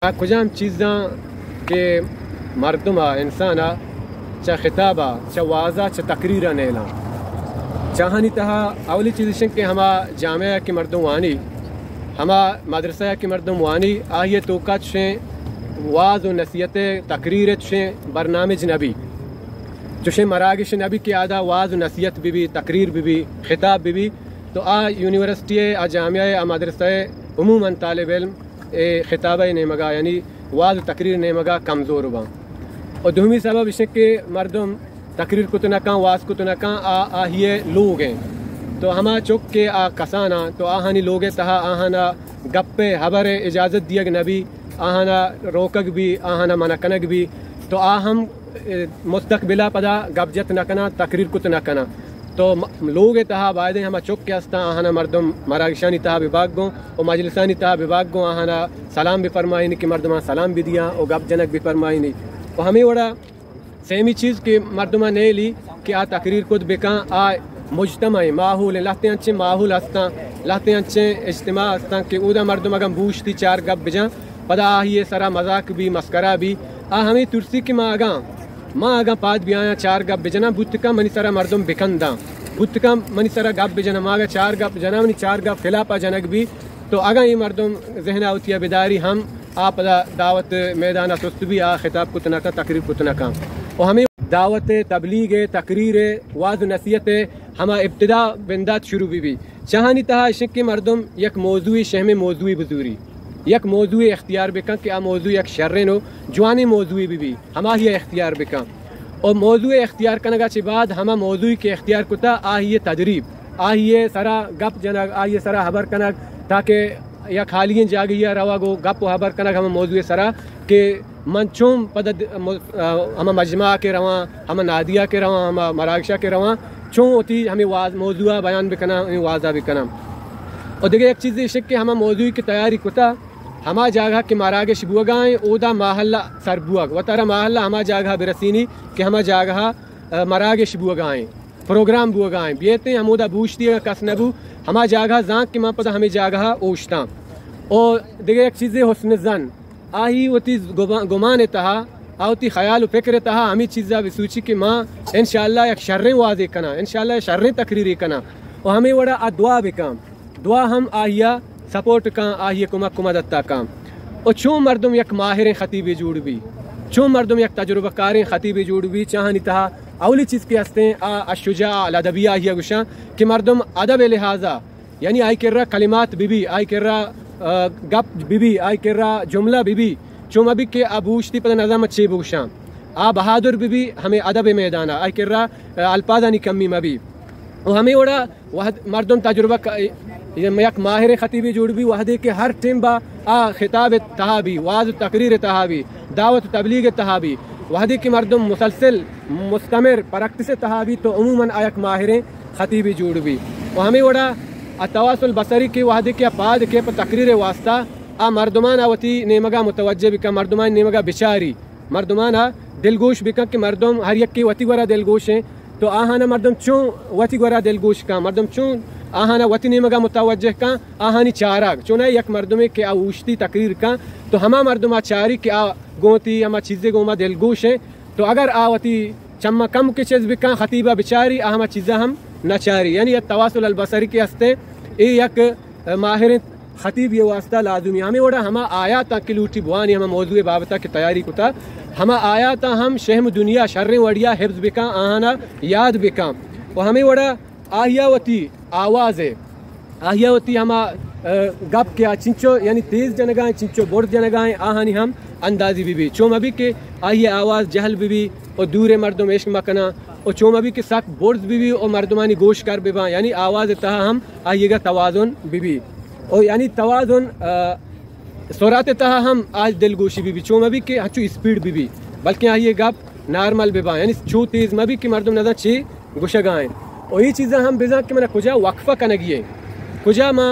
آ کجام چیزاں کہ مردم ءَ، انسان ءَ چہ خطاب ءَ، چہ وعظ ءَ، چہ تقریر ءَ نیلاں؟ چاہانی تہا اولی چیز اش انت کہ ہما جامعہ ءَ کہ مردم وانی، ہما مدرسہ ءَ کہ مردم وانی، آئی ءِ توکا چشیں وعظ و نصیحت ءِ تقریر ءِ چشیں برنامج نہ بی۔ چشیں مراگش نہ بی کہ آدا وعظ و نصیحت بہ بی، تقریر بہ بی، خطاب بہ بی، تو آ یونیورسٹی ءِ، آ جامعہ ءِ، آ مدرسہ ءِ عموماً طالب علم اے خطابہ ءِ نیمگا، یعنی وعظ و تقریر نیمگا کمزور باں۔ و دومی سبب اش کہ مردم تقریر کت نہ کن، وعظ کت نہ کن، آ آہی ءِ لوگ ایں۔ تو ہما چک کہ آ کساناں، تو آہانی لوگ ءِ تہا آہانا گپ ءِ، ہبر ءِ اجازت دیگ نہ بی، آہانا روکگ بی، آہانا منع کنگ بی، تو آ ہم اے، مستقبل ءَ پدا گپ جت نہ کناں، تقریر کت نہ کناں۔ تو م-، لوگ ءِ تہا بایدیں ہما چک کہ ہستاں، آہانا مردم مراگشانی تہا بباگ گوں و مجلسانی تہا بباگ گوں، آہانا سلام بفرمائینی کہ مردماں سلام بدیاں و گپ جنگ بفرمائینی۔ و ہمے وڑا سیمی چیز کہ مردماں نیلی کہ آ تقریر کت بکن، آ مجتمع ایں، ماحول ایں، لہتیں انچیں ماحول ہستاں، لہتیں انچیں اجتماع ہستاں کہ اودا مردم اگاں بوشتی چار گپ بجن، پدا آہی ءِ سرا مذاق بی، مسکرا بی، آ ہمے ترسی کہ ما اگاں، ما اگاں پاد بیایاں چار گپ بجناں، بوت کن منی سرا مردم بکنداں، بوت کن منی سرا گپ بجناں، ما اگاں چار گپ جناں، منی چار گپ خلافا جنگ بی، تو اگاں اے مردم ذہنا وتیا بداری ہم، آ پدا دعوت میدانا سست بی، آ خطاب کت نہ کن، تقریر کت نہ کن۔ و ہمے دعوت، تبلیغ، تقریر، وعظ و نصیحت ہما ابتدا بندات شروع بی بی۔ چاہانی تہا اش کہ مردم یک موضوعی، شہمیں موضوعی بزوری، یک موضوعے اختیار بکن کہ آ موضوع یک شریں و جوانیں موضوعے بہ بی، ہماہی ءَ اختیار بکن۔ و موضوع اختیار کنگا چہ بعد ہما موضوعی کہ اختیار کتا، آہی ءِ تدریب، آہی ءِ سرا گپ جنگ، آہی ءِ سرا ہبر کنگ، تاکہ یک حالییں جاگہی ءَ روگ و گپ و ہبر کنگ ہما موضوع ءِ سرا کہ من چون پد د-، م-، آ، ہما مجمع کہ رواں، ہما نادیہ کہ رواں، ہما مراگشا کہ رواں، چون وتی ہمے واز-، موضوعا بیان بکناں، ہمے وازا بکناں۔ و دگہ یک چیزے اش کہ ہما موضوعی کہ تیاری کتا، ہما جاگہ کہ مراگش بوگا ایں، اودا محلہ سر بوگ، وتارا محلہ ہما جاگہ برسینی کہ ہما جاگہ، آ، مراگش بوگا ایں، پروگرام بوگا ایں، بیتیں ہمودا بوشتی اگاں کس نبو، ہما جاگہ زانت کہ من پدا ہمے جاگہ اوشتاں۔ و دگہ یک چیزے حسن ظن، آہی وتی گما-، گمان ءِ تہا، آ وتی خیال و فکر ءِ تہا ہمے چیزا بسوچی کہ ما انشاءاللہ یک شریں وازے کناں، انشاءاللہ یک شریں تقریرے کناں۔ و ہمے وڑا آ دعا بکن، دعا ہم آہیا سپورٹ کن، آہی ءِ کمک و مدتا کن۔ و چون مردم یک ماہریں خطیبے جوڑ بی، چون مردم یک تجربہ کاریں خطیبے جوڑ بی، چاہانی تہا اولی چیز کہ ہستیں، آ الشجاع الادبیہ آہیا گوشاں کہ مردم ادب ءِ لحاظا یعنی آئی کرا کلمات بہ بی، آئی کرا، آ، گپ بہ بی، آئی کرا جملہ بہ بی، چو مہ بی کہ آ بوشتی پدا نزانت چے بگوشاں۔ آ بہادر بہ بی ہمے ادب ءِ میدانا، آئی کرا، آ، الفاظانی کمی مہ بی۔ و ہمے وڑا وہد مردم تجربہ ک-، یک ماہریں خطیبے جوڑ بی، وہدے کہ ہر ٹیم با آ خطاب ءِ تہا بی، وعظ و تقریر ءِ تہا بی، دعوت و تبلیغ ءِ تہا بی، وہدے کہ مردم مسلسل، مستمر پریکٹس ءِ تہا بی تو عموماً آ یک ماہریں خطیبے جوڑ بی۔ و ہمے وڑا آ تواصل بصری کہ وہدے کہ آ پاد کئے پہ تقریر ءِ واسطہ، آ مردمان آ وتی نیمگا متوجہ بکن، مردمانی نیمگا بچاری، مردمان آ دلگوش بکن کہ مردم ہر یکے وتی گورا دلگوش ایں، تو آہانا مردم چون وتی گورا دلگوش کن، مردم چون آہانا وتی نیمگا متوجہ کن، آہانی چارگ۔ چوناہا یک مردمے کہ آ اوشتی تقریر کن، تو ہما مردم آ چاری کہ آ گوں وتی ہما چیزے گوما دلگوش ایں، تو اگر آ وتی چما کم کہ چیز بکن، خطیبا بچاری، آ ہما چیزا ہم نہ چاری۔ یعنی یک تواصل البصری کہ ہستیں، اے یک ماہریں خطیبے ءِ واسطہ لازمی۔ ہمے وڑا ہما آیاتاں کہ لوٹی بوانی، ہما موضوع ءِ بابتا کہ تیاری کتا، ہما آیاتاں ہم شہم دنیا شریں وڑیا حفظ بکن، آہانا یاد بکن۔ و ہمے وڑا آہیا وتی آواز ءِ، آہیا وتی ہما، آ، گپ کہ آ چنچو یعنی تیز جنگا ایں، چنچو برز جنگا ایں، آہانی ہم اندازی بہ بی۔ چو مہ بی کہ آہی آواز جہل بہ بی و دور ءِ مردم اشک مہ کناں، و چو مہ بی کہ سک برز بہ بی و مردمانی گوش کر بہ باں، یعنی آواز ءِ تہا ہم آہیگا توازن بہ بی۔ و یعنی توازن، آ، سرعت ءِ تہا ہم آ دلگوشی بہ بی، چو مہ بی کہ ہنچو اسپیڈ بہ بی، بلکیں آہی گپ نارمل بہ باں، یعنی چو تیز مہ بی کہ مردم نزانت چے گوشگا ایں۔ و اے چیزاں ہم بزاں کہ منا کجا وقفہ کنگی ایں، کجا ما،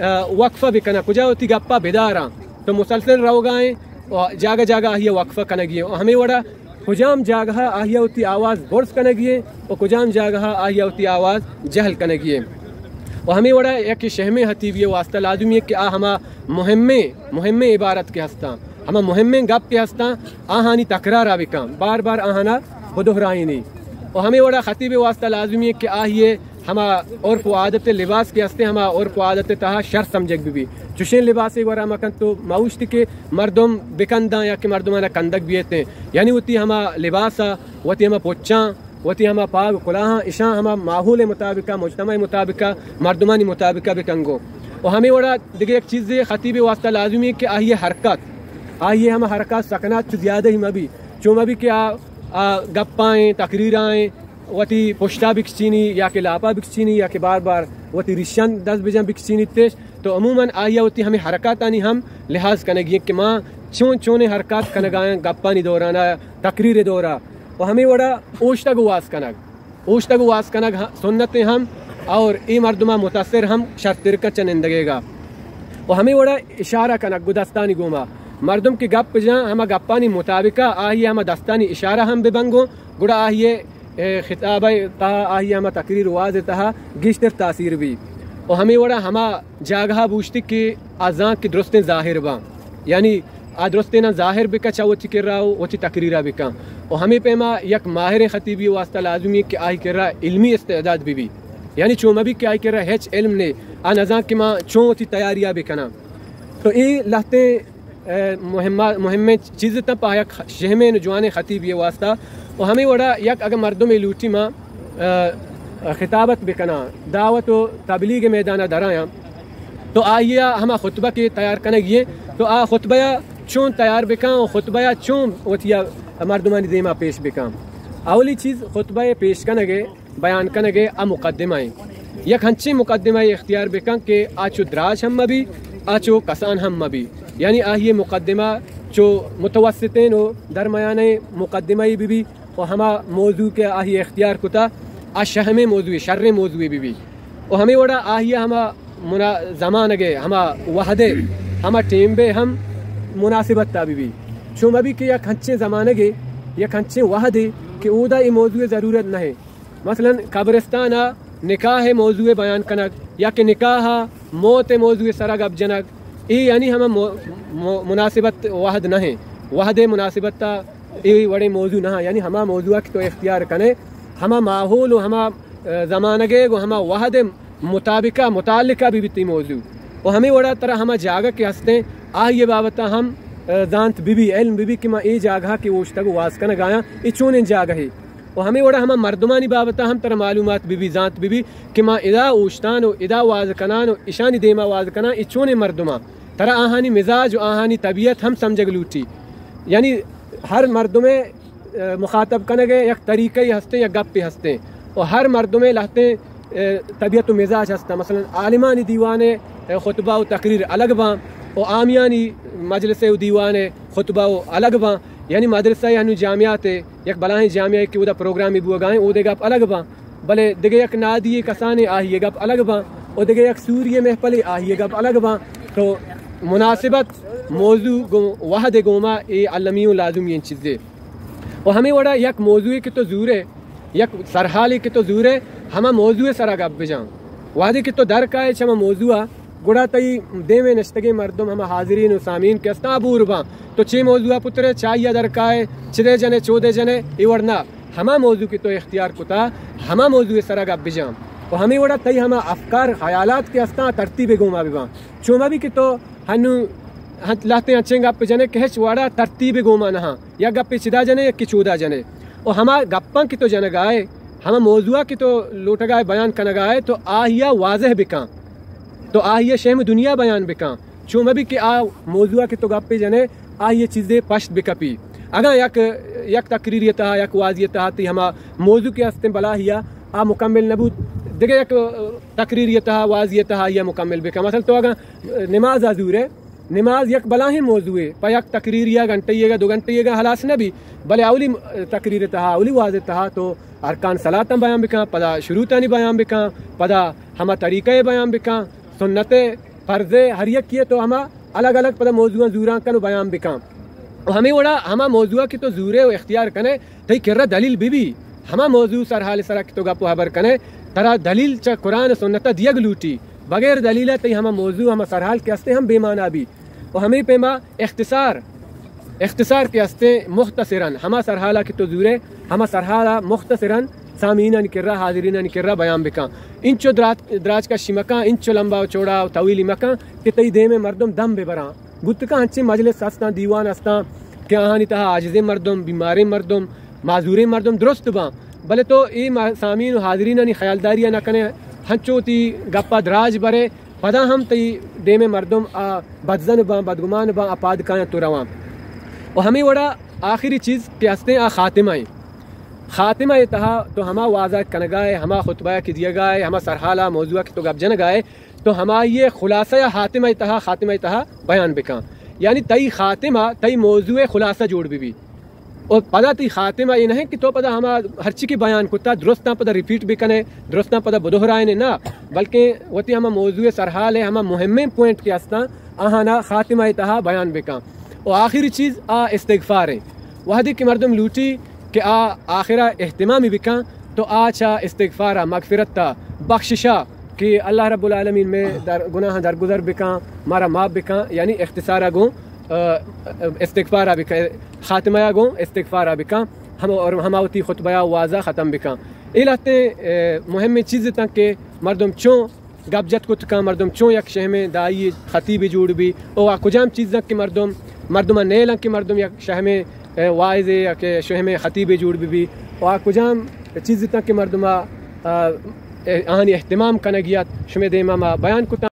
آ، وقفہ بکناں، کجا وتی گپا بداراں، تو مسلسل روگا ایں و جاگہ جاگہ آہیا وقفہ کنگی ایں۔ و ہمے وڑا کجام جاگہا آہیا وتی آواز برز کنگی ایں و کجام جاگہا آہیا وتی آواز جہل کنگی ایں۔ و ہمے وڑا یک شہمیں خطیبے ءِ واسطہ لازمی ایں کہ آ ہما مہمیں، مہمیں عبارت کہ ہستاں، ہما مہمیں گپ کہ ہستاں، آہانی تکرار ءَ بکن، بار بار آہانا بدہرائینی۔ و ہمے وڑا خطیب واسطہ لازمی ہے کہ آہیے ہما عرف و عادت لباس کہ ہستیں، ہما عرف و عادت تہا شر سمجھگ بہ بی۔ چوشیں لباسے گورا مکن تو مہ اوشت کہ مردم بکنداں یا کہ مردمانا کندگ بیتیں۔ یعنی وتی ہما لباسا، وتی ہما پچاں، وتی ہما پاگ و کلاہاں، اشاں ہما ماحول مطابقا، مجتمع مطابقا، مردمانی مطابقا بکن گوں۔ و ہمے وڑا دگہ یک چیزے خطیب واسطہ لازمی ہے کہ آہی حرکات، آہی ہما حرکات سکنات چو زیادہ ہی مبی، چو مبی کہ آ، آ گپائیں، تقریرائیں، وتی پشتا بکچینی یا کہ لاپا بکچینی یا کہ بار بار وتی ریشان دست بجن بکچینی تش۔ تو عموماً آہیا وتی ہمے حرکاتانی ہم لحاظ کنگی کہ ما چون چونیں حرکات کنگایاں گپانی دورانا، تقریر دورا۔ و ہمے وڑا اوشتگ و واز کنگ، اوشتگ و واز کنگ ہ-، سنت ہم، اور اے مردما متاثر ہم شرتر کن چہ نندگے گا۔ و ہمے وڑا اشارہ کنگ گو دستانی گوما، مردم کہ گپ جاں ہما گپانی مطابقا آہی ہما دستانی اشارہ ہم ببنگو، گڑا آہی اے، خطابہ تہا، آہی ہما تقریر واز تہا گیشتر تاثیر بی۔ و ہمے وڑا ہما جاگہا بوشتی کہ آ زانت کہ درستیں ظاہر باں، یعنی آ درستیں ظاہر بکا چا وتی کرا و وتی تقریرا بکن۔ و ہمے پیما یک ماہریں خطیبی واسطہ لازمی کہ آئی کرا علمی استعداد بہ بی، یعنی چون مبی کہ آئی کرا ہچ علم نے، آ نزان کہ ما چون وتی تیاریا بکناں۔ تو اے لہتیں، اے، مہمہ-، مہمیں چیز تاں پہ یک شہمیں جوانیں خطیبی واسطہ۔ و ہمے وڑا یک اگر مردمے لوٹی ما، اے، خطابت بکناں، دعوت و تبلیغ میدانا درایاں، تو آئیا ہما خطبہ کہ تیار کنگی ہے، تو آ خطبہ یا چون تیار بکن و خطبہ یا چون وتی مردمانی دیما پیش بکن۔ اولی چیز خطبہ پیش کنگے، بیان کنگے آ مقدمہ ایں۔ یک ہنچیں مقدمہ اختیار بکن کہ آ چو دراج ہم مبی، آ چو کسان ہم مبی۔ یعنی آہی مقدمہ چو متوسطیں و درمیانیں مقدمہ بہ بی۔ و ہما موضوع کہ آہی اختیار کتا، آ شہمیں موضوع، شریں موضوع بہ بی۔ و ہمے وڑا آہی ہما منا-، زمانگے، ہما وہدے، ہما ٹیمبے ہم مناسبت تا بہ بی۔ چو مبی کہ یک ہنچیں زمانگے، یک ہنچیں وہدے کہ اودا اے موضوع ضرورت نہ ہے۔ مثلاً قبرستان نکاح موضوع بیان کنگ یا کہ نکاح موت موضوع سرا گپ جنگ، اے یعنی ہما مو-، مو-، مناسبت وہد نہ ہے۔ وہدے مناسبت تا اے وڑیں موضوع نہ، یعنی ہما موضوع کہ تو اختیار کنے، ہما ماحول و ہما، اے، زمانگے و ہما وہد مطابقہ، متعلقہ بہ بیتی موضوع۔ و ہمے وڑا ترا ہما جاگہ کہ ہستیں، آہی بابتا ہم، اے، زانت بہ بی، علم بہ بی کہ ما اے جاگہ کہ اوشتگ و واز کنگایاں، اے چونیں جاگہے۔ و ہمے وڑا ہما مردمانی بابتا ہم ترا معلومات بہ بی، زانت بہ بی کہ ما ادا اوشتان و ادا واز کنان و اشانی دیما واز کنان، اے چونیں مردمان۔ ترا آہانی مزاج و آہانی طبیعت ہم سمجھگ لوٹی۔ یعنی ہر مردمے، اے، مخاطب کنگے یک طریقے ہستیں، یک گپے ہستیں۔ و ہر مردمے لہتیں، اے، طبیعت و مزاج ہستاں۔ مثلاً عالمانی دیوانے، اے، خطبہ و تقریر الگ باں و عامیانی مجلسے و دیوانے خطبہ و الگ باں۔ یعنی مدرسہ یا ہنو جامعاتے، یک بلاہیں جامعہ کہ اودا پروگرامے بوگائیں، اودے گپ الگ باں۔ بلے دگہ یک نادی کسانے آہی گپ الگ باں، و دگہ یک سوری محفلے آہی گپ الگ باں۔ تو مناسبت موضوع گوں وہد گوما اے علمی و لازمی چیزے۔ و ہمے وڑا یک موضوعے کہ تو زورے، یک سرحالے کہ تو زورے، ہما موضوع سرا گپ بجان۔ وہدے کہ تو در کائے چہ ہما موضوع، گڑا تئی دیمے نشتگیں مردم، ہما حاضرین و سامعین کہ استاں، بور باں۔ تو چے موضوع پترے، چاہیا در کائے، چدے جنے، چودے جنے، اے وڑ نہ۔ ہما موضوع کہ تو اختیار کتا، ہما موضوع سرا گپ بجان۔ و ہمے وڑا تئی ہما افکار، خیالات کہ استاں، ترتیب گوما ببان۔ چو مبی کہ تو ہنو ہنت لہتیں انچیں گپ جنے کہ ہچ وڑا ترتیب گوما نہ، یا گپے چدا جنے، یا کہ چودا جنے۔ و ہما گپاں کہ تو جنگائے، ہما موضوع کہ تو لوٹگائے، بیان کنگائے، تو آہیا واضح بکن۔ تو آہیا شہم دنیا بیان بکن۔ چو مبی کہ آ موضوع کہ تو گپے جنے، آہیا چیزے پشت بکپی۔ اگاں یک، یک تقریری تہا، یک وازی تہا تئی ہما موضوع کہ استیں بلاہیا آ مکمل نبوت، دگہ یک تقریری تہا، وازی تہا آہیا مکمل بکن۔ مثلاً تو اگاں نماز آ زورے، نماز یک بلاہیں موضوعے، پہ یک تقریریا گھنٹہ یے گا، دو گھنٹہ یے گا ہلاس نہ بی، بلے اولی تقریر تہا، اولی واز تہا تو ارکان صلاتاں بیان بکن، پدا شروطانی بیان بکن، پدا ہما طریقہ بیان بکن، سنت، فرض، ہر یکی تو ہما الگ الگ پدا موضوعاں زوران کن و بیان بکن۔ و ہمے وڑا ہما موضوع کہ تو زورے و اختیار کنے، تئی کرا دلیل بہ بی، ہما موضوع سرحال سرا کہ تو گپ و ہبر کنے، ترا دلیل چہ قرآن و سنتا دیگ لوٹی، بغیر دلیلا تئی ہما موضوع، ہما سرحال کہ ہستے ہم بے مانا بی۔ و ہمے پیما اختصار، اختصار کہ استیں مختصراً ہما سرحالا کہ تو زورے، ہما سرحالا مختصراً سامعینانی کرا، حاضرینانی کرا بیان بکن۔ انچو دراج، دراج کشی مکن، انچو لمبا و چوڑا و طویلی مکن کہ تئی دیمے مردم دم ببراں۔ بوت کن انچیں مجلس ہستاں، دیوان ہستاں کہ آہانی تہا عاجزیں مردم، بیماریں مردم، معذوریں مردم درست باں، بلے تو اے ما-، سامعین و حاضرینانی خیالداری نہ کنے، ہنچو وتی گپا دراج برے، پدا ہم تئی دیمے مردم آ بدزن باں، بدگمان باں، آ پاد کایاں تو رواں۔ و ہمے وڑا آخری چیز کہ ہستیں آ خاتمہ ایں۔ خاتمہ ء تہا تو ہما وعظہ کنگا ئے، ہما خطبہ کہ دیگا ئے، ہما سرحالا موضوع کہ تو گپ جنگا ئے، تو ہمائی خلاصہ یا خاتمہ ء تہا، خاتمہ ء تہا بیان بکن۔ یعنی تئی خاتمہ تئی موضوع خلاصہ جوڑ بہ بی۔ و پدا تئی خاتمہ اے نہ کہ تو پدا ہما ہرچی کہ بیان کتا درستاں پدا ریپیٹ بکنے، درستاں پدا بدہرائنے، نہ، بلکہ وتی ہما موضوع سرحال ء ہما مہمیں پوائنٹ کہ ہستاں، آہانا خاتمہ ء تہا بیان بکن۔ و آخری چیز آ استغفار ایں۔ وہدے کہ مردم لوٹی کہ آ آخرا اہتمامی بکن، تو آ چا استغفارا، مغفرتا، بخششا کہ اللہ رب العالمین مئے در گناہاں درگزر بکن، مارا معاف بکن، یعنی اختصارا گوں، آ، استغفارا بکن، خاتمہ گوں استغفارا بکن، ہم، اور ہما وتی خطبہ یا وعظہ ختم بکن۔ اے لہتیں، آ، مہمیں چیز تاں کہ مردم چون گپ جت کت کن، مردم چون یک شہمیں دائی خطیبے جوڑ بی، او آ کجام چیزاں کہ مردم، مردماں نیلاں کہ مردم یک شہمیں، اے، واعظے یا کہ شہمیں خطیبے جوڑ بہ بی، او آ کجام چیز تاں کہ مردم آ، آ، آہانی اہتمام کنگی ات، شمے دیما ما بیان کتاں۔